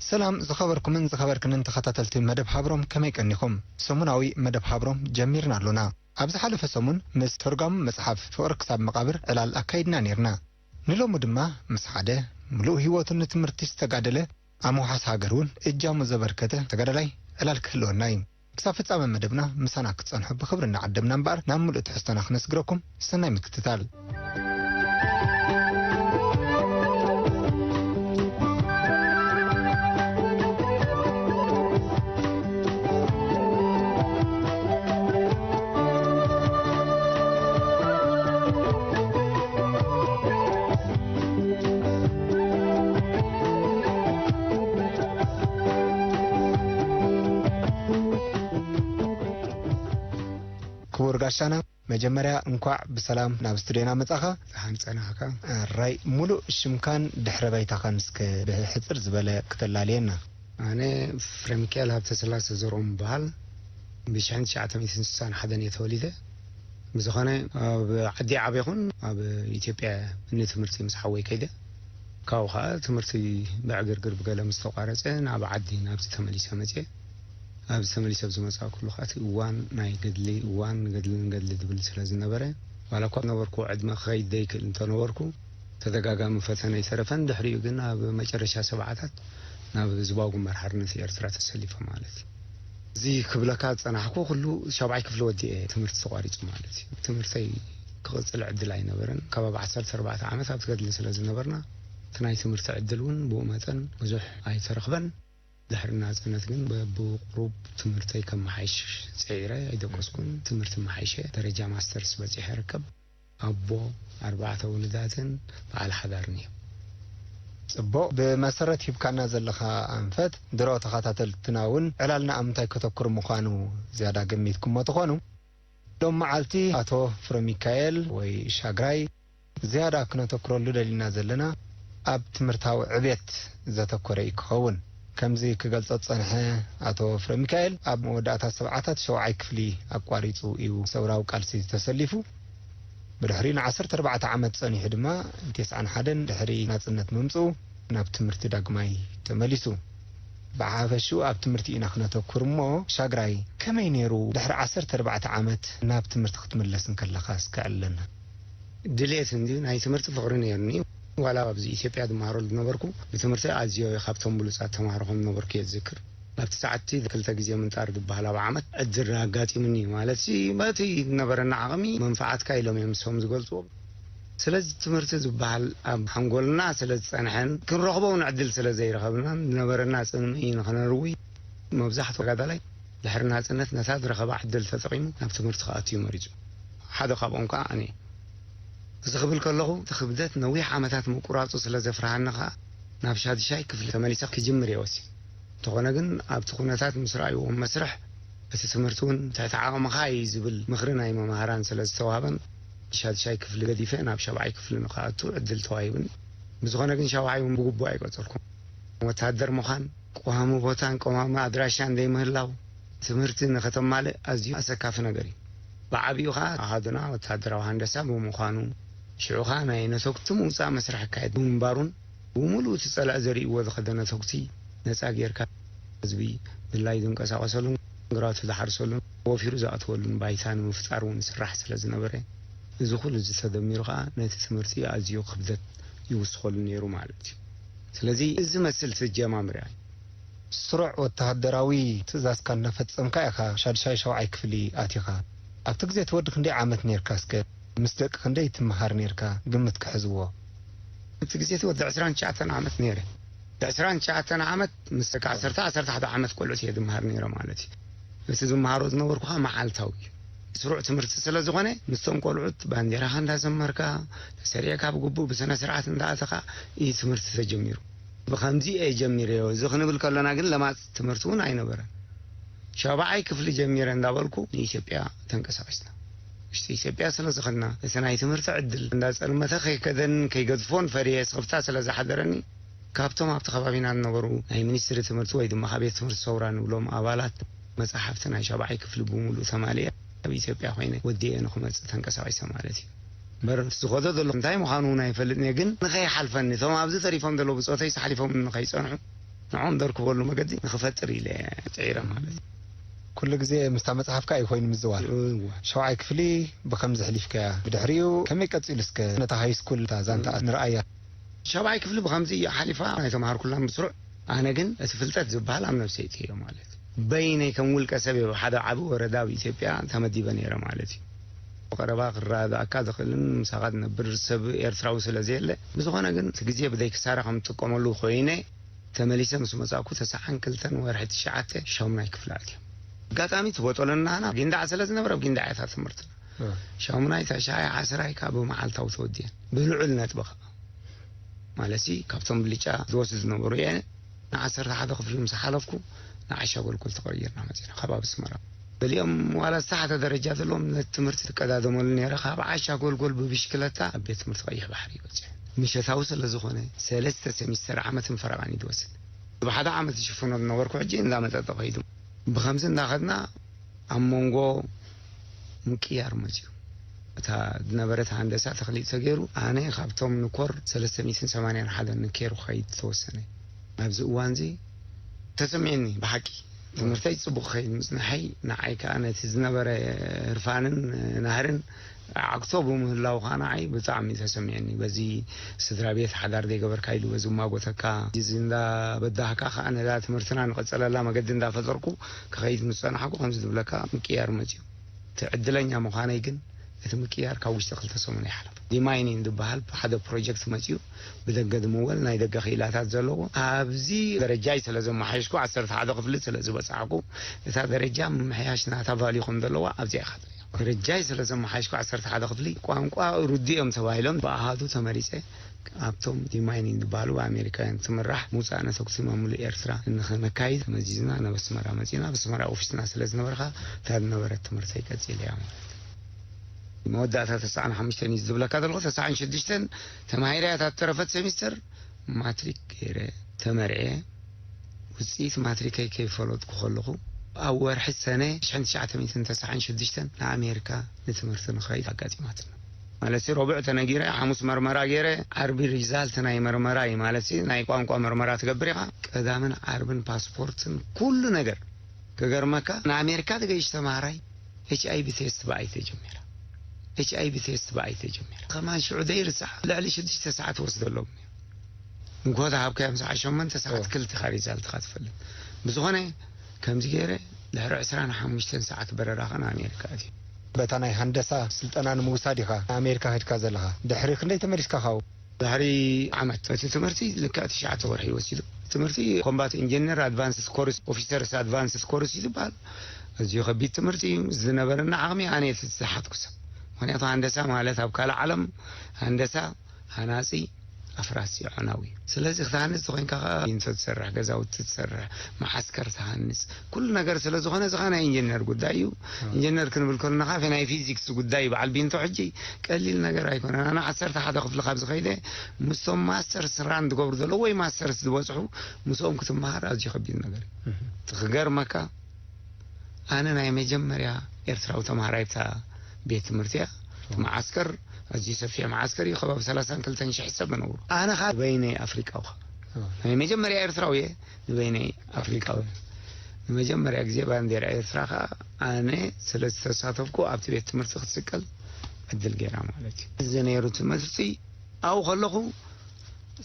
ሰላም ዝኸበርኩምን ዝኸበርክንን ተኸታተልቲ መደብ ሃብሮም፣ ከመይ ቀኒኹም? ሰሙናዊ መደብ ሃብሮም ጀሚርና ኣሎና። ኣብ ዝሓለፈ ሰሙን ምስ ተርጓሚ መጽሓፍ ፍቕሪ ክሳብ መቓብር ዕላል ኣካይድና ኔርና። ንሎሚ ድማ ምስ ሓደ ምሉእ ህይወቱ ንትምህርቲ ዝተጋደለ፣ ኣብ ምውሓስ ሃገር እውን እጃሙ ዘበርከተ ተጋዳላይ ዕላል ክህልወና እዩ። ክሳብ ፍጻመ መደብና ምሳና ክትጸንሑ ብኽብሪ እናዓደምና እምበኣር፣ ናብ ምሉእ ትሕዝቶና ክነስግረኩም ሰናይ ምክትታል። ክቡር ጋሻና፣ መጀመርያ እንኳዕ ብሰላም ናብ ስቱድዮና መጻኻ። ደሓን ጸናሕካ። ኣራይ፣ ሙሉእ ሽምካን ድሕረ ባይታኻን እስከ ብሕጽር ዝበለ ክተላልየና። ኣነ ፍሬ ሚካኤል ሃብተ ስላሴ ዘርኦም እበሃል። ብሽሕን ትሽዓተ ሚእትን ስሳን ሓደን እየ ተወሊደ። ብዝኾነ፣ ኣብ ዓዲ ዓበኹን ኣብ ኢትዮጵያ ንትምህርቲ ምስ ሓወይ ከይደ። ካብኡ ኸዓ ትምህርቲ ብዕግርግር ብገለ ምስ ተቋረጸ፣ ናብ ዓዲ ናብዚ ተመሊሰ መጽየ። ኣብዚ ተመሊሰ ኣብ ዝመጻእኩሉ ኸዓ እቲ እዋን ናይ ገድሊ እዋን፣ ገድሊ ንገድሊ ዝብል ስለ ዝነበረ፣ ዋላ እኳ ነበርኩ ዕድመ ክኸይድ ዘይክእል እንተነበርኩ፣ ተደጋጋሚ ፈተነ ኣይተረፈን። ድሕሪኡ ግን ኣብ መጨረሻ ሰብዓታት ናብ ህዝባዊ ግንባር ሓርነት ኤርትራ ተሰሊፈ ማለት እዩ። እዚ ክብለካ ዝጸናሕኩ ኩሉ ሻብዓይ ክፍሊ ወዲኤ ትምህርቲ ተቋሪጹ ማለት እዩ። ትምህርተይ ክቕጽል ዕድል ኣይነበረን። ከባቢ ዓሰርተ ኣርባዕተ ዓመት ኣብቲ ገድሊ ስለ ዝነበርና፣ እቲ ናይ ትምህርቲ ዕድል እውን ብኡ መጠን ብዙሕ ኣይተረኽበን። ድሕሪ ናጽነት ግን በብቁሩብ ትምህርተይ ከመሓይሽ ጽዒረ፣ ኣይደቀስኩን። ትምህርቲ መሓይሸ፣ ደረጃ ማስተርስ በጺሐ እርከብ። ኣቦ ኣርባዕተ ውሉዳትን በዓል ሓዳርን እየ። ጽቡቕ። ብመሰረት ሂብካና ዘለኻ ኣንፈት፣ ድሮ ተኸታተልትና እውን ዕላልና ኣብ ምንታይ ከተኩር ምዃኑ ዝያዳ ገሚትኩሞ ትኾኑ። ሎም መዓልቲ ኣቶ ፍረሚካኤል ወይ ሻግራይ ዝያዳ ክነተኩረሉ ደሊና ዘለና ኣብ ትምህርታዊ ዕቤት ዘተኮረ እዩ ክኸውን። ከምዚ ክገልጾ ዝጸንሐ ኣቶ ፍረሚካኤል ኣብ መወዳእታ ሰብዓታት ሸውዓይ ክፍሊ ኣቋሪጹ እዩ ሰውራዊ ቃልሲ ተሰሊፉ። ብድሕሪኡ ንዓሰርተ ኣርባዕተ ዓመት ጸኒሑ ድማ ተስዓን ሓደን ድሕሪ ናጽነት ምምጽኡ ናብ ትምህርቲ ዳግማይ ተመሊሱ። ብሓፈሽኡ ኣብ ትምህርቲ ኢና ክነተኩር እሞ፣ ሻግራይ ከመይ ነይሩ ድሕሪ ዓሰርተ ኣርባዕተ ዓመት ናብ ትምህርቲ ክትምለስ እንከለኻ እስከ ዕለና። ድሌት እንድዩ፣ ናይ ትምህርቲ ፍቕሪ ነይሩኒ። ዋላ ኣብዚ ኢትዮጵያ ዝመሃረሉ ዝነበርኩ፣ ብትምህርቲ ኣዝዮ ካብቶም ብሉጻት ተምሃሮ ከም ዝነበርኩ እየ ዝዝክር። ኣብቲ ሰዓትቲ ክልተ ግዜ ምንጣር ዝበሃል ኣብ ዓመት ዕድል ኣጋጢሙኒ፣ ማለትሲ በቲ ዝነበረና ዓቕሚ መንፈዓትካ ኢሎም እዮም ንሶም ዝገልጽዎ። ስለዚ ትምህርቲ ዝበሃል ኣብ ሓንጎልና ስለ ዝጸንሐን ክንረኽቦ እውን ዕድል ስለ ዘይረኸብናን ዝነበረና ጽምኢ ንኸነርዊ፣ መብዛሕትኡ ተጋዳላይ ድሕሪ ናጽነት ነታ ዝረኸባ ዕድል ተጠቒሙ ናብ ትምህርቲ ክኣቱ እዩ መሪጹ። ሓደ ካብኦም ከኣ ኣነ እየ። እዚ ክብል ከለኹ፣ እቲ ክብደት ነዊሕ ዓመታት ምቁራጹ ስለ ዘፍርሃኒ ከኣ፣ ናብ ሻድሻይ ክፍሊ ተመሊሰ ክጅምር እየ ወሲነ። እንተኾነ ግን፣ ኣብቲ ኩነታት ምስ ረኣይዎ መስርሕ፣ እቲ ትምህርቲ እውን ትሕቲ ዓቕምኻ እዩ ዝብል ምኽሪ ናይ መማህራን ስለ ዝተዋህበን፣ ሻድሻይ ክፍሊ ገዲፈ ናብ ሻብዓይ ክፍሊ ንኽኣቱ ዕድል ተዋሂቡኒ። ብዝኾነ ግን፣ ሻብዓይ እውን ብግቡእ ኣይቀጸልኩን። ወተሃደር ምዃን፣ ቀዋሚ ቦታን ቀዋሚ ኣድራሻን ዘይምህላው፣ ትምህርቲ ንኸተማልእ ኣዝዩ ኣሰካፊ ነገር እዩ። ብዓቢኡ ኸኣ ኣሃዱና ወተሃደራዊ ሃንደሳ ብምዃኑ፣ ሽዑ ኸኣ ናይ ነተጉቲ ምውጻእ መስርሕ ይካየድ ብምንባሩን፣ ብምሉኡ እቲ ጸላኢ ዘርእይዎ ዝኸደ ነተጉቲ ነጻ ጌርካ፣ ህዝቢ ድላዩ ዝንቀሳቐሰሉን ግራቱ ዝሓርሰሉን ወፊሩ ዝኣትወሉን ባይታ ንምፍጣር እውን ይስራሕ ስለ ዝነበረ፣ እዚ ኩሉ እዚ ተደሚሩ ኸኣ ነቲ ትምህርቲ ኣዝዩ ክብደት ይውስኸሉ ነይሩ ማለት እዩ። ስለዚ እዚ መስል ተጀማምርያ። ስሩዕ ወተሃደራዊ ትእዛዝካ እናፈጸምካ ኢኻ ሻድሻይ ሻውዓይ ክፍሊ ኣቲኻ። ኣብቲ ግዜ እቲ ወዲ ክንደይ ዓመት ኔርካ እስከ? ምስ ደቂ ክንደይ ትመሃር ኔርካ? ግምት ክሕዝዎ። እቲ ግዜ እቲ ወዲ ዕስራን ትሽዓተን ዓመት ኔረ። ዕስራን ትሽዓተን ዓመት ምስ ደቂ ዓሰርተ፣ ዓሰርተ ሓደ ዓመት ቆልዑት እየ ዝመሃር ኔረ ማለት እዩ። እቲ ዝመሃሮ ዝነበርኩ ኸኣ መዓልታዊ እዩ። ስሩዕ ትምህርቲ ስለ ዝኾነ፣ ምስቶም ቆልዑት ባንዴራኻ እንዳዘመርካ፣ ተሰሪዕካ ብግቡእ ብስነ ስርዓት እንዳኣተኻ እዩ ትምህርቲ ተጀሚሩ። ብኸምዚ እየ ጀሚረዮ። እዚ ክንብል ከለና ግን ለማጽ ትምህርቲ እውን ኣይነበረን። ሻብዓይ ክፍሊ ጀሚረ እንዳበልኩ ንኢትዮጵያ ተንቀሳቒስና። ውሽጢ ኢትዮጵያ ስለ ዝኾንና፣ እቲ ናይ ትምህርቲ ዕድል እንዳጸልመተ ከይከደን ከይገድፎን ፈርየ ስኽፍታ ስለ ዝሓደረኒ፣ ካብቶም ኣብቲ ከባቢና ዝነበሩ ናይ ሚኒስትሪ ትምህርቲ ወይ ድማ ካብ ቤት ትምህርቲ ሰውራ ንብሎም ኣባላት፣ መጻሕፍቲ ናይ ሻብዓይ ክፍሊ ብምሉእ ተማሊኤ ኣብ ኢትዮጵያ ኮይነ ወዲኤ ንኽመጽእ ተንቀሳቒሰ ማለት እዩ። እምበር ዝኸዶ ዘለኹ እንታይ ምዃኑ እውን ኣይፈልጥን እየ፣ ግን ንኸይሓልፈኒ፣ እቶም ኣብዚ ተሪፎም ዘለዉ ብጾተይ ሓሊፎም ንኸይጸንሑ፣ ንዕኦም ደርክበሉ መገዲ ንኽፈጥር ኢለ ጽዒረ ማለት እዩ። ኩሉ ግዜ ምስታ መጽሓፍካ እዩ ኮይኑ ምዝዋር። እወ። ሸውዓይ ክፍሊ ብኸምዚ ኣሕሊፍካያ። ብድሕሪኡ ከመይ ቀጺሉ እስከ ነታ ሃይ ስኩል እታ ዛንታ ንርኣያ። ሸውዓይ ክፍሊ ብኸምዚ እዩ ሓሊፋ ናይ ተምሃርኩላን ብስሩዕ። ኣነ ግን እቲ ፍልጠት ዝበሃል ኣብ ነብሰይ እትዮ ማለት እዩ። በይነይ ከም ውልቀ ሰብ እየ ሓደ ዓቢ ወረዳ ኣብ ኢትዮጵያ ተመዲበ ነይረ ማለት እዩ። ቀረባ ክረዳእካ ዝኽእልን ምሳኻ ዝነብር ሰብ ኤርትራዊ ስለ ዘየለ፣ ብዝኾነ ግን እቲ ግዜ ብደይ ክሳራ ከም ትጥቀመሉ ኮይነ ተመሊሰ ምስ መጻእኩ ተስዓን ክልተን ወርሒ ትሽዓተ ሻሙናይ ክፍሊ ኣትዮም። ኣጋጣሚ እቲ ቦጦሎና ጊንዳዕ ስለ ዝነበረ ኣብ ጊንዳዕ እያ እታ ትምህርትና። እ። ሻሙናይ፣ ታሽዓይ፣ ዓስራይ ካብ ብመዓልታዊ ተወዲአን። ብልዑል ነጥቢ ኸዓ። ማለትሲ ካብቶም ብልጫ ዝወስዱ ዝነበሩ እየ። ንዓሰርተ ሓደ ክፍሊ ምስ ሓለፍኩ ንዓሻ ጎልጎል ተቐይርና መጺና ካብ ኣብ ኣስመራ። ገሊኦም ዋላ ዝተሓተ ደረጃ ዘለዎም ነቲ ትምህርቲ ትቀዳደመሉ ነይረ። ካብ ዓሻ ጎልጎል ብብሽክለታ ኣብ ቤት ትምህርቲ ቀይሕ ባሕሪ ይበጽሕ። ምሸታዊ ስለ ዝኾነ ሰለስተ ሰሚስተር ዓመትን ፈረቓን እዩ ዝወስድ። ብሓደ ዓመት ዝሽፍኖ ዝነበርኩ ሕጂ እንዳመጠጠ ከይዱ። ብኸምዚ እንዳኸድና ኣብ መንጎ ምቅያር መጽዩ። እታ ዝነበረት ሃንደሳ ተኽሊጥ ተገይሩ፣ ኣነ ካብቶም ንኮር ሰለስተ ሚእትን ሰማንያን ሓደን ንኬር ክኸይድ ዝተወሰነ። ኣብዚ እዋንዚ ተሰሚዕኒ ብሓቂ። ትምህርተይ ጽቡቕ ክኸይድ ምጽንሐይ፣ ንዓይ ከኣ ነቲ ዝነበረ ህርፋንን ናህርን ዓግቶ ብምህላው ከኣ ንዓይ ብጣዕሚ ተሰሚዕኒ። በዚ ስድራ ቤት ሓዳር ዘይገበርካ ኢሉ በዚ እማጎተካ፣ እዚ እንዳበዳህካ ከኣ ነዛ ትምህርትና ንቐጸለላ መገዲ እንዳፈጠርኩ ክኸይድ ምስ ጸናሕኩ ከምዚ ዝብለካ ምቅያር መጽዩ። እቲ ዕድለኛ ምዃነይ ግን እቲ ምቅያር ካብ ውሽጢ ክልተ ሰሙን ኣይሓለፈ። ዲማይኒንግ ዝበሃል ሓደ ፕሮጀክት መጽዩ ብደገ ዝምወል ናይ ደገ ክኢላታት ዘለዎ ኣብዚ ደረጃይ ስለ ዘመሓየሽኩ ዓሰርተ ሓደ ክፍሊ ስለ ዝበጻሕኩ እታ ደረጃ ምምሕያሽ ናታ ቫልዩ ከም ዘለዋ ኣብዚኣ ኢኻ ትሪኦ። ደረጃይ ስለ ዘመሓየሽኩ ዓሰርተ ሓደ ክፍሊ ቋንቋ ርዱእ እዮም ተባሂሎም ብኣሃዱ ተመሪጸ ኣብቶም ዲማይኒንግ ዝበሃሉ ብኣሜሪካውያን ትምራሕ ምውጻእ ነተጉቲ ማሙሉ ኤርትራ እንኸነካይድ ተመዚዝና ናብ ኣስመራ መጺና ኣብ ኣስመራ ኦፊስና ስለ ዝነበርካ እታ ዝነበረት ትምህርተይ ቀጺለ እያ ማለት እዩ። መወዳእታ ተስዓን ሓሙሽተን እዩ ዝብለካ ዘለኹ። ተስዓን ሽዱሽተን ተማሂረ እያ እታ እተረፈት ሴሚስተር ማትሪክ ገይረ ተመርዕየ። ውጽኢት ማትሪከይ ከይፈለጥኩ ከለኹ ኣብ ወርሒ ሰነ ሽሕን ትሽዓተ ሚእትን ተስዓን ሽዱሽተን ንኣሜሪካ ንትምህርቲ ንኸይድ ኣጋጢማትና። ማለት ረቡዕ ተነጊረ፣ ሓሙስ መርመራ ገይረ፣ ዓርቢ ሪዛልት ናይ መርመራ እዩ። ማለት ናይ ቋንቋ መርመራ ትገብር ኢኻ። ቀዳምን ዓርብን ፓስፖርትን ኩሉ ነገር። ክገርመካ ንኣሜሪካ ትገይሽ ተማሃራይ ኤች ኣይ ቪ ቴስት ብኣይ ተጀሚራ። ኤች ኣይ ቪ ቴስት ብኣይ ተጀሚራ። ከማን ሽዑ ዘይርሳዕ ልዕሊ ሽዱሽተ ሰዓት ወስደሎም። እንኮ ተሃብካዮም ሰዓት ሸሞንተ ሰዓት ኦ። ክልተ ኢኻ ሪዛልትኻ ትፈልጥ። ብዝኾነ ከምዚ ገይረ ድሕሪ ዕስራን ሓሙሽተን ሰዓት በረራ ኸን ኣሜሪካ ኣትየ። በታ ናይ ሃንደሳ ስልጠና ንምውሳድ ኢኻ ኣሜሪካ ከድካ ዘለኻ። ድሕሪ ክንደይ ተመሊስካ ካብኡ? ድሕሪ ዓመት እቲ ትምህርቲ ልክዕ ትሽዓተ ወርሒ እዩ ወሲዱ። ትምህርቲ ኮምባት ኢንጂነር ኣድቫንስድ ኮርስ ኦፊሰርስ ኣድቫንስድ ኮርስ እዩ ዝበሃል። ኣዝዩ ከቢድ ትምህርቲ እዩ። ዝነበረና ዓቕሚ ኣነ እቲ ዝሓትኩ ሰብ። ምኽንያቱ ሃንደሳ ማለት ኣብ ካልእ ዓለም ሃንደሳ ሃናጺ ኣፍራሲ ዑናዊ እዩ። ስለዚ ክትሃንጽ ተኾይንካ ኸኣ ቢንቶ ትሰርሕ፣ ገዛውቲ ትሰርሕ፣ መዓስከር ትሃንጽ፣ ኩሉ ነገር ስለ ዝኾነ እዚ ኸኣ ናይ ኢንጂነር ጉዳይ እዩ። ኢንጂነር ክንብል ከለና ኸኣ ናይ ፊዚክስ ጉዳይ እዩ። በዓል ቢንቶ ሕጂ ቀሊል ነገር ኣይኮነን። ኣነ ዓሰርተ ሓደ ክፍሊ ካብ ዝኸይደ ምስቶም ማስተርስ ራን ዝገብሩ ዘለዉ ወይ ማስተርስ ዝበጽሑ ምስኦም ክትመሃር ኣዝዩ ከቢድ ነገር እዩ። እቲ ክገርመካ ኣነ ናይ መጀመርያ ኤርትራዊ ተምሃራይ ኣብታ ቤት ትምህርቲ እያ። እቲ መዓስከር ኣዝዩ ሰፊሕ መዓስከር እዩ። ከባቢ ሰላሳን ክልተን ሽሕ ሰብ ነብሩ። ኣነ ኸኣ በይነይ ኣፍሪቃዊ ኸኣ። ናይ መጀመርያ ኤርትራዊ እየ፣ ንበይነይ ኣፍሪቃዊ። ንመጀመርያ ግዜ ባንዴራ ኤርትራ ኸኣ ኣነ ስለ ዝተሳተፍኩ ኣብቲ ቤት ትምህርቲ ክትስቀል ዕድል ገይራ ማለት እዩ። እዚ ነይሩ ትምህርቲ ኣብኡ ከለኹ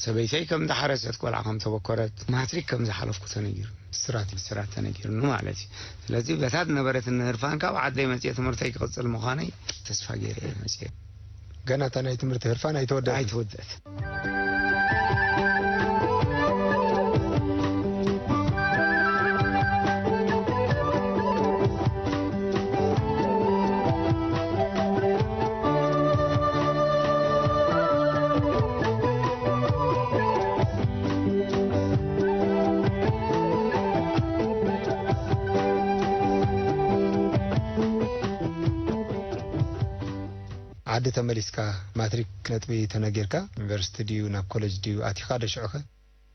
ሰበይተይ ከም ዝሓረሰት፣ ቆልዓ ከም ተበኮረት፣ ማትሪክ ከም ዝሓለፍኩ ተነጊሩ። ብስራት። ብስራት ተነጊሩኒ ማለት እዩ። ስለዚ በታ ዝነበረትኒ ህርፋን ካብ ዓደይ መጽየ ትምህርተይ ክቕጽል ምዃነይ ተስፋ ገይረ እየ መጽየ። ገና እታ ናይ ትምህርቲ ህርፋን ኣይተወደኣትን። ኣይተወደኣትን። ዓዲ ተመሊስካ ማትሪክ ነጥቢ ተነጊርካ ዩኒቨርሲቲ ድዩ ናብ ኮሌጅ ድዩ ኣቲኻ ዶ ሽዑኸ?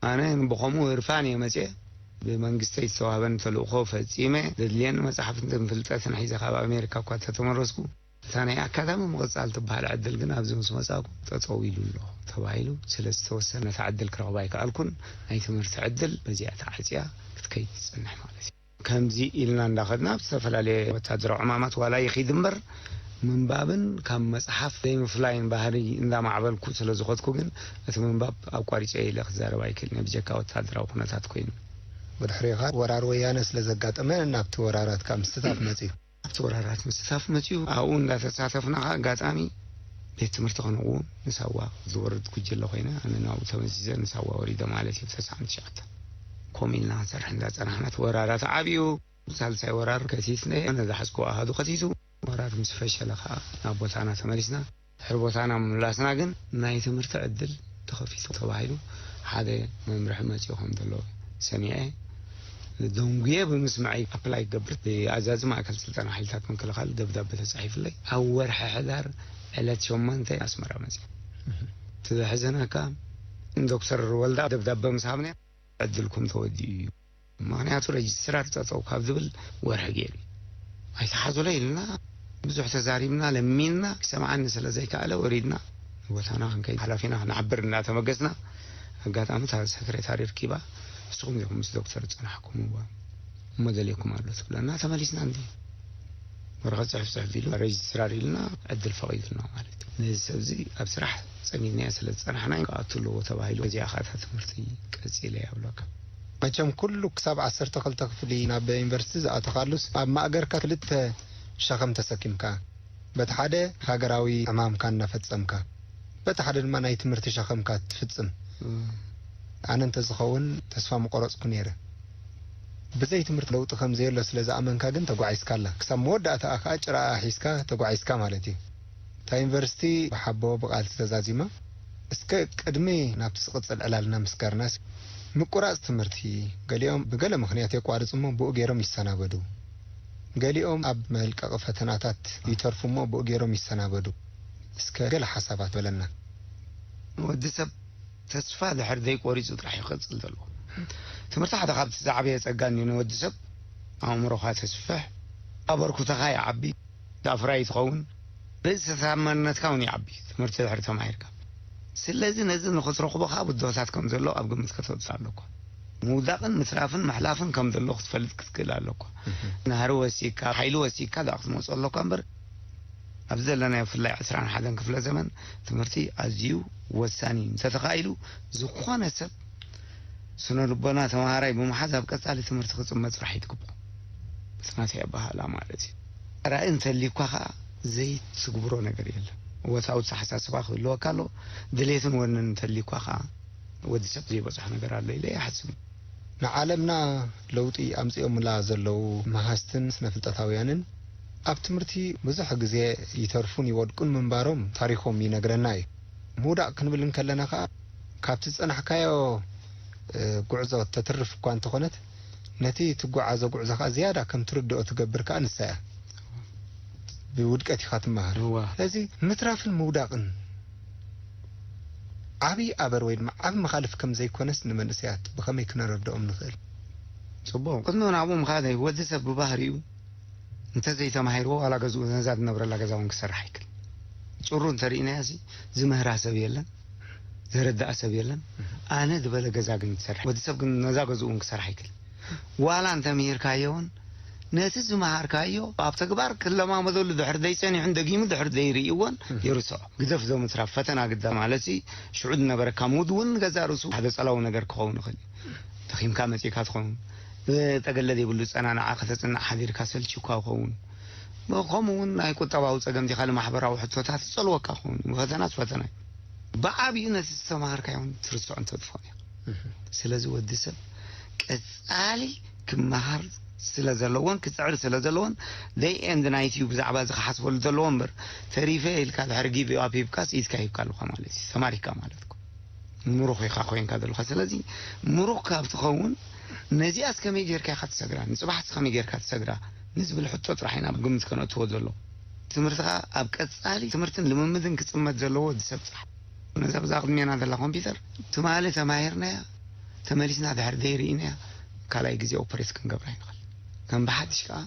ኣነ ብኸምኡ ህርፋን እየ መጽየ። ብመንግስተይ ዝተዋህበኒ ተልእኾ ፈጺመ፣ ዘድልየኒ መጻሕፍትን ፍልጠትን ሒዘ ካብ ኣሜሪካ እኳ እንተተመለስኩ፣ እታ ናይ ኣካዳሚ ምቕጻል ትበሃል ዕድል ግን ኣብዚ ምስ መጻእኩ ጠጠው ኢሉ ኣሎ ተባሂሉ ስለ ዝተወሰነ፣ ነታ ዕድል ክረኽባ ኣይከኣልኩን። ናይ ትምህርቲ ዕድል በዚኣ ተዓጽያ ክትከይድ ትጸንሕ ማለት እዩ። ከምዚ ኢልና እንዳኸድና ኣብ ዝተፈላለየ ወታደራዊ ዕማማት ዋላ ይኺድ እምበር፣ ምንባብን ካብ መጽሓፍ ዘይምፍላይን ባህሪ እንዳማዕበልኩ ስለ ዝኸድኩ ግን፣ እቲ ምንባብ ኣቋሪጸ ኢለ ክዛረብ ኣይክእልን እየ፣ ብጀካ ወታደራዊ ኩነታት ኮይኑ። ብድሕሪኻ ወራር ወያነ ስለ ዘጋጠመ፣ ናብቲ ወራራት ካብ ምስታፍ መጺኡ። ኣብቲ ወራራት ምስታፍ መጺኡ፣ ኣብኡ እንዳተሳተፍና ኸኣ ኣጋጣሚ ቤት ትምህርቲ ክንእውን ንሳዋ ዝወርድ ጉጅለ ኮይነ፣ ኣነ ናብኡ ተመዚዘ ንሳዋ ወሪደ ማለት እዩ። ተስዓን ትሽዓተን ከምኡ ኢልና ክንሰርሕ እንዳጸናሕና፣ እቲ ወራራት ዓብዩ፣ ሳልሳይ ወራር ከሲስነ፣ ነዛ ሓዝክዎ ኣሃዱ ከሲሱ፣ ወራር ምስ ፈሸለ ኸኣ ናብ ቦታና ተመሊስና። ድሕሪ ቦታና ምምላስና ግን ናይ ትምህርቲ ዕድል ተኸፊቱ ተባሂሉ ሓደ መምርሒ መጺኡ ከም ዘሎ ሰሚዐ። ደንጉየ ብምስማዐይ ኣፕላይ ክገብር ብኣዛዚ ማእከል ስልጠና ሓይልታት ምክልኻል ደብዳቤ ተጻሒፉለይ። ኣብ ወርሒ ሕዳር ዕለት ሸሞንተ ኣስመራ መጺአ። እቲ ዘሕዘነካ ዶክተር ወልዳ ደብዳቤ ምስ ሃብና ዕድልኩም ተወዲኡ እዩ። ምኽንያቱ ረጅስትራር ጠጠው ካብ ዝብል ወርሒ ገይሩ እዩ። ኣይተሓዙለይ ኢልና ብዙሕ ተዛሪብና ለሚንና ክሰምዓኒ ስለ ዘይከኣለ ወሪድና ቦታና ክንከይድ ሓላፊና ክንሓብር እናተመገስና ኣጋጣሚ እታ ሰክሬታሪ ርኪባ ንስኹም ዲኹም ምስ ዶክተር ዝጸናሕኩም እዋ እሞ ደልየኩም ኣሎ ትብለና ተመሊስና እንዲ ወረቐት ጽሕፍ ጽሕፍ ኢሉ ረጅስትራር ኢልና ዕድል ፈቒዱና ማለት እዩ። ነዚ ሰብ እዚ ኣብ ስራሕ ጸሚድናዮ ስለ ዝጸናሕና ክኣቱ ኣለዎ ተባሂሉ እዚኣ ኸኣ እታ ትምህርቲ ቀጺለ እየ ኣብለካ። መቸም ኩሉ ክሳብ ዓሰርተ ክልተ ክፍሊ ናብ ዩኒቨርሲቲ ዝኣተኻሉስ ኣብ ማእገርካ ክልተ ሸኸም ተሰኪምካ በቲ ሓደ ሃገራዊ ዕማምካ እናፈጸምካ በቲ ሓደ ድማ ናይ ትምህርቲ ሸኸምካ ትፍጽም። ኣነ እንተዝኸውን ተስፋ ምቆረጽኩ ነይረ። ብዘይ ትምህርቲ ለውጢ ከም ዘየሎ ስለ ዝኣመንካ ግን ተጓዒዝካ ኣላ። ክሳብ መወዳእታኣ ከኣ ጭራኣ ሒዝካ ተጓዒዝካ ማለት እዩ። እታ ዩኒቨርሲቲ ብሓቦ ብቓልሲ ተዛዚማ እስከ ቅድሚ ናብቲ ዝቕጽል ዕላልና ምስጋርናስ ምቁራጽ ትምህርቲ ገሊኦም ብገለ ምኽንያት የቋርጹ እሞ ብኡ ገይሮም ይሰናበዱ። ገሊኦም ኣብ መልቀቒ ፈተናታት ይተርፉ እሞ ብኡ ገይሮም ይሰናበዱ። እስከ ገለ ሓሳባት በለና። ወዲ ሰብ ተስፋ ድሕር ዘይቆሪጹ ጥራሕ ይቐጽል ዘሎ። ትምህርቲ ሓደ ካብቲ ዝዓበየ ጸጋ እንድዩ ንወዲ ሰብ። ኣእምሮኻ ተስፍሕ፣ ኣበርኩተኻ ይዓቢ፣ ኣፍራይ ትኸውን፣ ርእሰ ተኣማንነትካ እውን ይዓቢ ትምህርቲ ድሕሪ ተማሂርካ። ስለዚ ነዚ ንኽትረኽቦ ከዓ ብድሆታት ከም ዘሎ ኣብ ግምት ከተውጽእ ኣለኳ። ምውዳቕን ምትራፍን ምሕላፍን ከም ዘሎ ክትፈልጥ ክትክእል ኣለኳ። ናህሪ ወሲካ ሓይሊ ወሲካ ዳ ክትመፁ ኣለኳ እምበር ኣብዚ ዘለናዮ ብፍላይ ዕስራን ሓደን ክፍለ ዘመን ትምህርቲ ኣዝዩ ወሳኒ እዩ። እንተተኻኢሉ ዝኾነ ሰብ ስነ ልቦና ተምሃራይ ብምሓዝ ኣብ ቀጻሊ ትምህርቲ ክጽመ ጥራሕ ይትግብኦ። እቲ ናተይ ኣበሃህላ ማለት እዩ። ራኢ እንተልዩኳ ኸኣ ዘይትግብሮ ነገር የለን። እወታዊ ኣተሓሳስባ ክህልወካ ኣሎ። ድሌትን ወንን እንተልዩኳ ኸኣ ወዲ ሰብ ዘይበጽሖ ነገር ኣሎ ኢለ ይሓስብ። ንዓለምና ለውጢ ኣምጺኦምላ ዘለዉ መሃዝትን ስነ ፍልጠታውያንን ኣብ ትምህርቲ ብዙሕ ግዜ ይተርፉን ይወድቁን ምንባሮም ታሪኾም ይነግረና እዩ። ምውዳቕ ክንብል እንከለና ከኣ ካብቲ ዝጸናሕካዮ ጉዕዞ ተትርፍ እኳ እንተኾነት ነቲ ትጓዓዞ ጉዕዞ ከኣ ዝያዳ ከም ትርድኦ ትገብር ከኣ ንሳ እያ። ብውድቀት ኢኻ ትመሃር። ስለዚ ምትራፍን ምውዳቕን ዓብዪ ኣበር ወይ ድማ ዓቢ መኻልፍ ከም ዘይኮነስ ንመንእሰያት ብኸመይ ክነረድኦም ንኽእል? ጽቡቕ። ቅድሚ ናብኡ ምኻደይ ወዲ ሰብ ብባህሪኡ እንተዘይተማሂርዎ ዋላ ገዝኡ ነዛ ዝነብረላ ገዛ እውን ክሰርሕ ኣይክል። ጭሩ እንተርኢናዮ ሲ ዝምህራ ሰብ የለን፣ ዘረድኣ ሰብ የለን። ኣነ ዝበለ ገዛ ግን ትሰርሕ። ወዲ ሰብ ግን ነዛ ገዝኡ እውን ክሰርሕ ኣይክል። ዋላ እንተምሂርካዮ እውን ነቲ ዝመሃርካዮ ኣብ ተግባር ክለማመደሉ ድሕር ዘይጸኒሑን ደጊሙ ድሕር ዘይርእይዎን ይርስዖ። ግደፍ ዞም ምትራፍ ፈተና ግዳ ማለት ሲ ሽዑ ዝነበረካ ሙድ እውን ገዛ ርእሱ ሓደ ጸላዊ ነገር ክኸውን ይኽእል እዩ። ደኺምካ መጺእካ ትኸውን፣ ብጠገለ ዘይብሉ ጸናንዓ ከተጽንዕ ሓዲርካ ሰልችካ ይኸውን። ከምኡ እውን ናይ ቁጠባዊ ጸገም ዲኻ ንማሕበራዊ ሕቶታት ይጸልወካ ይኸውን። ፈተናስ ፈተና እዩ። ብዓብዩ ነቲ ዝተምሃርካዮ እውን ትርስዖን ተጥፍኦን ኢኻ። ስለዚ ወዲ ሰብ ቀጻሊ ክመሃር ስለ ዘለዎን ክጽዕር ስለ ዘለዎን ደይ ኤንድ ናይት እዩ ብዛዕባ እዚ ክሓስበሉ ዘለዎ እምበር ተሪፈ ኢልካ ድሕሪ ጊቭ ኣፕ ሂብካስ ኢድካ ሂብካ ኣለኻ ማለት እዩ። ተማሪካ ማለት እኮ ምሩኽ ኢኻ ኮይንካ ዘለኻ። ስለዚ ምሩኽ ካብ ትኸውን ነዚኣስ ከመይ ጌርካ ኢኻ ትሰግራ፣ ንጽባሕስ ከመይ ጌርካ ትሰግራ ንዝብል ሕቶ ጥራሕ ኢና ኣብ ግምት ከነእትዎ ዘሎ። ትምህርትኻ ኣብ ቀጻሊ ትምህርትን ልምምድን ክጽመድ ዘለዎ ወዲ ሰብ ጥራሕ። ነዛ ብዛ ቅድሜና ዘላ ኮምፒውተር ትማሊ ተማሂርናያ ተመሊስና ድሕሪ ዘይርኢናያ ካልኣይ ግዜ ኦፕሬት ክንገብራ ይንኽእል። ከም ብሓድሽ ከኣ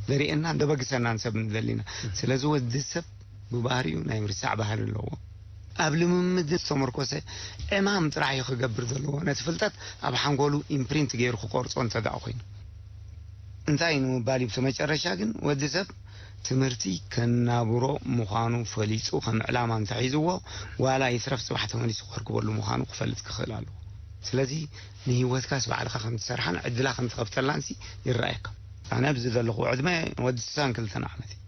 ዘርእየናን ዘበግሰናን ሰብ ንደሊና። ስለዚ ወዲ ሰብ ብባህሪኡ ናይ ምርሳዕ ባህሪ ኣለዎ። ኣብ ልምምድ ዝተመርኮሰ ዕማም ጥራሕ እዩ ክገብር ዘለዎ። ነቲ ፍልጠት ኣብ ሓንጎሉ ኢምፕሪንት ገይሩ ክቆርጾ እንተ ደኣ ኮይኑ። እንታይ ንምባል እዩ? ብመጨረሻ ግን ወዲ ሰብ ትምህርቲ ከናብሮ ምዃኑ ፈሊጹ ከም ዕላማ እንተሒዝዎ፣ ዋላ ይትረፍ ጽባሕ ተመሊሱ ከርክበሉ ምዃኑ ክፈልጥ ክኽእል ኣለዎ። ስለዚ ንህይወትካስ ባዕልኻ ከም ትሰርሓን ዕድላ ከም ትኸፍተላንሲ ይረኣየካ። ኣነ ኣብዚ ዘለኹ ዕድመ ወዲ ስሳን ክልተን ዓመት እዩ።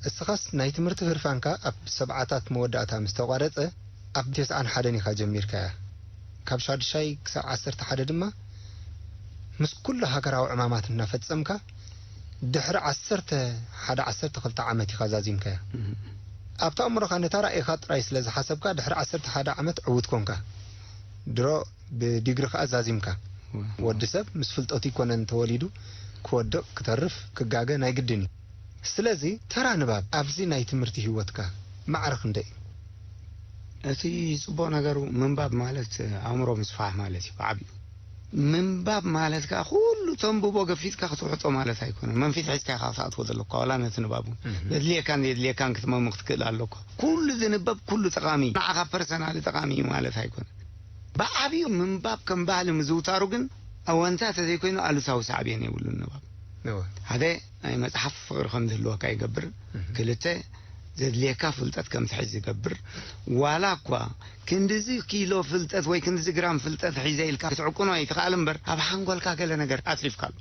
እስኻስ ናይ ትምህርቲ ህርፋንካ ኣብ ሰብዓታት መወዳእታ ምስ ተቋረጸ፣ ኣብ ተስዓን ሓደን ኢኻ ጀሚርካያ። ካብ ሻዱሻይ ክሳብ ዓሰርተ ሓደ ድማ ምስ ኩሉ ሃገራዊ ዕማማት እናፈጸምካ፣ ድሕሪ ዓሰርተ ሓደ ዓሰርተ ክልተ ዓመት ኢኻ ዛዚምካያ። እም። ኣብቲ ኣእምሮኻ ነታ ራእይኻ ጥራይ ስለ ዝሓሰብካ፣ ድሕሪ ዓሰርተ ሓደ ዓመት ዕዉት ኮንካ። ድሮ ብዲግሪ ከኣ ዛዚምካ። ወ-፣ ወዲ ሰብ ምስ ፍልጠቱ ኣይኮነን ተወሊዱ፣ ክወድቕ፣ ክተርፍ፣ ክጋገ ናይ ግድን እዩ። ስለዚ ተራ ንባብ ኣብዚ ናይ ትምህርቲ ህይወትካ ማዕረ ክንደይ እዩ? እቲ ጽቡቕ ነገሩ ምንባብ ማለት ኣእምሮ ምስፋሕ ማለት እዩ ብዓቢኡ። ምንባብ ማለት ከኣ ኩሉ ተንብቦ ገፊጥካ ክትውሕጦ ማለት ኣይኮነን። መንፊት ሒዝካ ኢኻ ክትኣትዎ ዘለካ ዋላ ነቲ ንባብ እውን። እህ። ዘድልየካን ዘየድልየካን ክትመም ክትክእል ኣለካ። ኩሉ ዝንበብ ኩሉ ጠቓሚ እዩ። ንዓኻ ፐርሰናሊ ጠቓሚ እዩ ማለት ኣይኮነን። ብዓቢኡ ምንባብ ከም ባህሊ ምዝውታሩ ግን ኣወንታ ተዘይኮይኑ ኣሉታዊ ሳዕቤን የብሉን ንባብ። እወ። ሓደ ናይ መጽሓፍ ፍቕሪ ከም ዝህልወካ ይገብር። እህ። ክልተ ዘድልየካ ፍልጠት ከም ትሕዝ ይገብር። ዋላ እኳ ክንድዚ ኪሎ ፍልጠት ወይ ክንድዚ ግራም ፍልጠት ሒዘ ኢልካ ክትዕቁኖ ኣይትኽኣል እምበር፣ ኣብ ሓንጎልካ ገለ ነገር ኣትሪፍካ ኣሎ።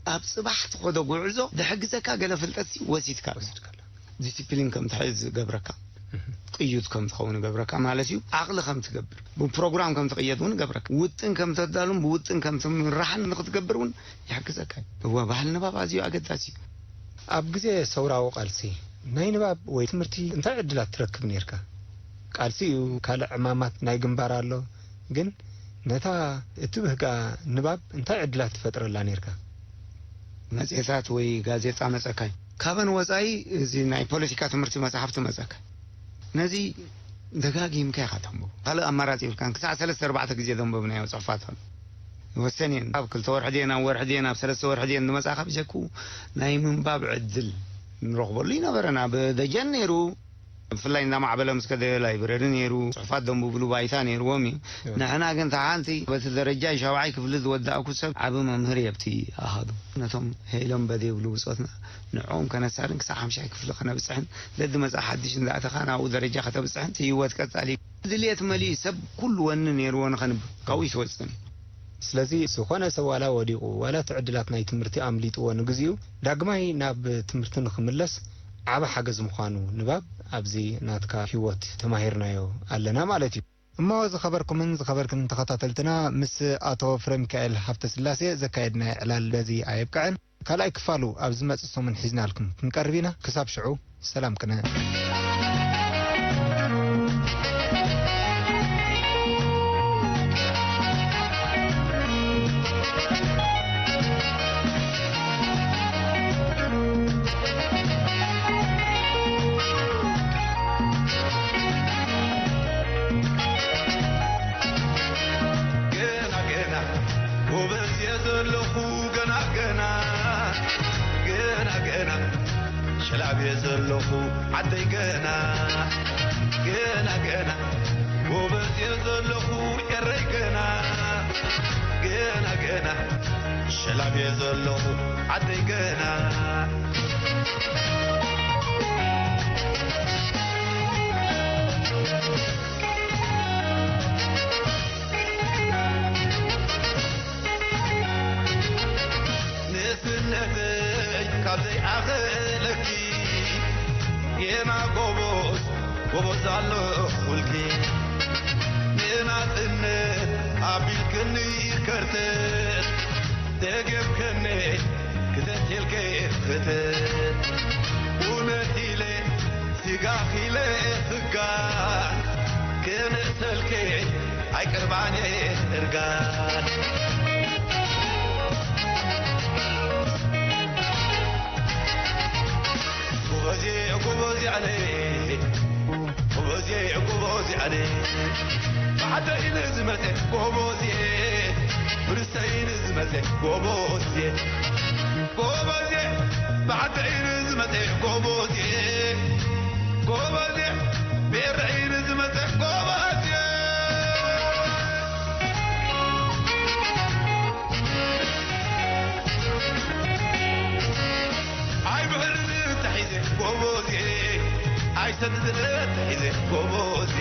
ኣብ ጽባሕ ትኸዶ ጉዕዞ ዝሕግዘካ ገለ ፍልጠት ሲ ወሲድካ ኣሎ። ወሲድካ ኣሎ። ዲሲፕሊን ከም ትሕዝ ዝገብረካ፣ እህ። ቅዩት ከም ትኸውን ይገብረካ ማለት እዩ። ዓቕሊ ከም ትገብር፣ ብፕሮግራም ከም ትቕየድ እውን ይገብረካ። ውጥን ከም ተዳሉን ብውጥን ከም ትምራሕን ንክትገብር እውን ይሕግዘካ እዩ። እወ፣ ባህሊ ንባብ ኣዝዩ ኣገዳሲ እዩ። ኣብ ግዜ ሰውራዊ ቃልሲ ናይ ንባብ ወይ ትምህርቲ እንታይ ዕድላት ትረክብ ነይርካ? ቃልሲ እዩ፣ ካልእ ዕማማት ናይ ግንባር ኣሎ፣ ግን ነታ እትብህጋ ንባብ እንታይ ዕድላት ትፈጥረላ ነይርካ? መጽሔታት ወይ ጋዜጣ መጸካይ። ካበን ወጻኢ እዚ ናይ ፖለቲካ ትምህርቲ መጻሕፍቲ መጸካ። ነዚ ደጋጊምካ ኢኻ ተንብቦ። ካልእ ኣማራጺ የብልካን። ክሳዕ ሰለስተ ኣርባዕተ ግዜ ዘንበብናዮ ጽሑፋት ኣሎ። ይወሰን እየን። ኣብ ክልተ ወርሒ ድየን፣ ኣብ ወርሒ ድየን፣ ኣብ ሰለስተ ወርሒ ድየን ዝመጻኻ ብጀክኡ ናይ ምንባብ ዕድል ንረኽበሉ ይነበረን። ኣብ ደጀን ነይሩ፣ ብፍላይ እንዳማዕበለ ምስ ከደ ላይብረሪ ነይሩ፣ ጽሑፋት ዘንብብሉ ባይታ ነይርዎም እዩ። እወ። ንሕና ግን እታ ሓንቲ በቲ ደረጃ ሻውዓይ ክፍሊ ዝወዳእኩ ሰብ ዓቢ መምህር እየ ኣብቲ ኣሃዱ። ነቶም ሄሎም በደ ይብሉ ብጾትና ንዕኦም ከነሳርን ክሳብ ሓምሻይ ክፍሊ ከነብጽሕን ደዲ መጽኣ ሓድሽ እንዳእተኻ ናብኡ ደረጃ ከተብጽሕን እቲ ህይወት ቀጻሊ ድልየት መሊኡ ሰብ ኩሉ ወኒ ነይርዎ ንኸንብብ ካብኡ ይትወጽእን። ስለዚ ዝኾነ ሰብ ዋላ ወዲቑ ዋላ እቲ ዕድላት ናይ ትምህርቲ ኣምሊጥዎ ንግዚኡ ዳግማይ ናብ ትምህርቲ ንኽምለስ ዓቢ ሓገዝ ምዃኑ ንባብ ኣብዚ ናትካ ህይወት ተማሂርናዮ ኣለና ማለት እዩ። እሞ ዝኸበርኩምን ዝኸበርክን ተኸታተልትና ምስ ኣቶ ፍረሚካኤል ሃብተስላሴ ዘካየድናዮ ዕላል በዚ ኣየብቅዐን። ካልኣይ ክፋሉ ኣብ ዝመጽእ ሰሙን ሒዝናልኩም ክንቀርብ ኢና። ክሳብ ሽዑ ሰላም ቅነ። ገና ገና ጎበዝ እየ ዘለኹ፣ ገና ገና፣ ገና ገና ሸላብ እየ ዘለኹ ዓደይ፣ ገና፣ ገና ገና ጎበዝ እየ ዘለኹ ኤረይ፣ ገና፣ ገና ገና ሸላብ እየ ዘለኹ ዓደይ፣ ገና። ንእስነተይ ካብ ዘይኣኸለኪ ጌና ጎቦዝ ጎቦዝ ኣለኹልኪ። ንናጽነት ኣቢልክኒ ከርተት ደገምከኒ ክተት ኢልከ ክተት። እውነት ኢለ ስጋኺ ለኽጋ ክነእሰልኪ ኣይቅርባን እርጋን። ጎበዜ ጎበዜ ኣነ ጎበዜ ጎበዜ ኣነ ብዓደይ ንዝመፀ ጎበዜ ብርሰይ ንዝመፀ ጎበዜ። ጎበዜ፣ ብዓደይ ንዝመጸ ጎበዜ፣ ጎበዜ፣ ብኤረይ ንዝመጸ ጎበዜ። ኣይብህርን ተሒዘ ጎበዜ፣ ኣይሰድድን ተሒዘ ጎበዜ።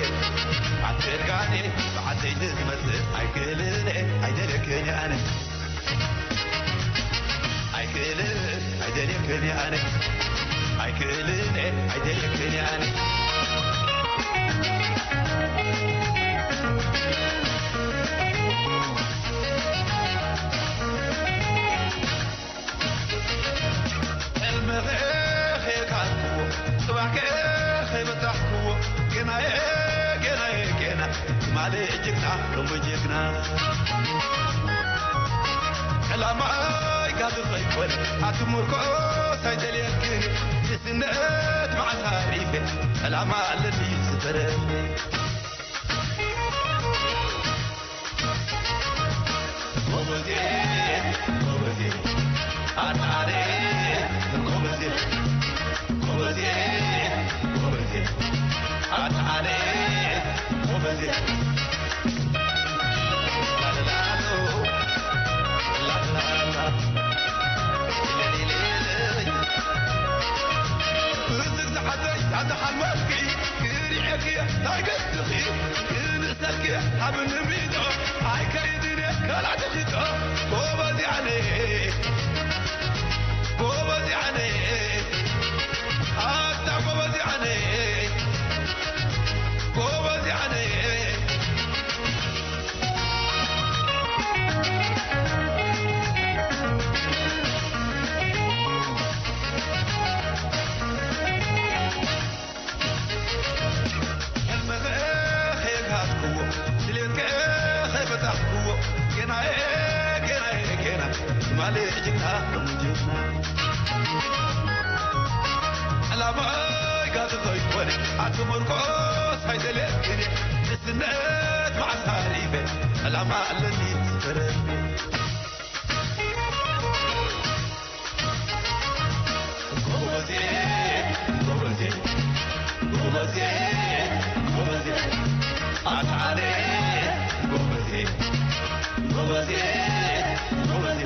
ኣትርጋኔ ብዓደይ ንዝመጽእ ኣይክእልን እየ፣ ኣይደልየክን እየ ኣነ። ኣይክእልን ኣይደልየክን እየ ኣነ። ኣይክእልን እየ ኣይደልየክን እየ ኣነ። ሕልሚ ከይካልኩዎ፣ ጽባሕ ከይበጻሕኩዎ፣ ጌናየ፣ ጌናየ፣ ጌና፣ ትማሊ ጅግና፣ ሎሚ ጅግና። ዕላማይ ጋዚ ከይኮነ፣ ኣቲ ምርኮስ ኣይደልየክን፣ ንስነት መዓስ ኣሪፈ፣ ዕላማ ኣለኒ ዝፈረኒ። ጎበዜ፣ ጎበዜ፣ ኣታ ኣነ፣ ጎበዜ፣ ጎበዜ፣ ጎበዜ፣ ኣታ ኣነ፣ ጎበዜ። ላላላሎ፣ ላላላላ፣ ሌሌሌሌ። ብዝግዛዓተይ ኣታ ሓልማልኪ፣ ክሪኤኪ፣ ታይገ ስኺ ክንእሰኪ ሃብኒ ሚዶ ኣይከይድን እየ ከላትኺ ዶ። ጎበዝ ያነ፣ ጎበዝ ያነ፣ ኣታ ጎበዝ ያነ፣ ጎበዝ ያነ። ሕልመኸ ከየግሃስክዎ፣ ድሌትከ ከይበጻሕክዎ፣ ጌናየ፣ ጌናየ፣ ጌና፣ ትማሊ ጅግና፣ ሎሚ ጅግና። ዕላማይ ጋዚ ከይኮነ፣ ኣቲ ምርኮስ ኣይደልየክን እየ፣ ንስነት መዓስ ሃሪፈ፣ ዕላማ ኣለኒ ዝፈረኒ። ጎበዜ፣ ጎበዜ፣ ጎበዜ፣ ጎበዜ፣ ኣታ ኣነ ጎበዜ፣ ጎበዜ፣ ጎበዜ።